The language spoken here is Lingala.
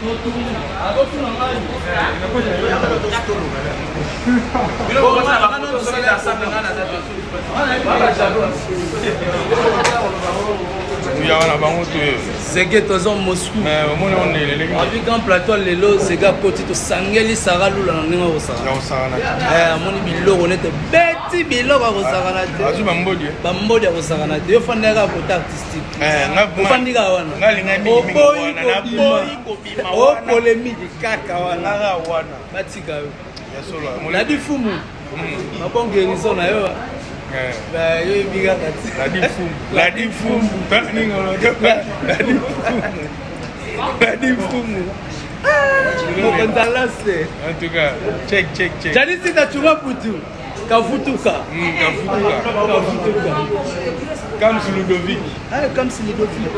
Tuya wana bango to Zege toza Moscou. Mais omoni on eleleki. Abi grand plateau lelo Zege akoti tosangeli Sarah Lula na ndenge akosaka. Akosaka Eh amoni biloko nete beti biloko akosaka te. Azwi bambodi. Bambodi akosaka te. Yo fanda kaka kota artistique. Eh nga ofandi kaka wana. Nga linga mingi mingi wana. Naboyi kobima wana. O polémique kaka wana. Kaka wana. Batika yo. Ya solo. Nadi fumu. Mabon guérison na yo. Eh. Yo yebi kaka ti. Ladi fumu. Ladi fumu. Ladi fumu. Ladi fumu. Mokonzi alase. En tout cas, check check check. Jani sita chuma putu. Kavutuka. Kavutuka. Kavutuka. Kams Ludovic. Ah, Kams Ludovic.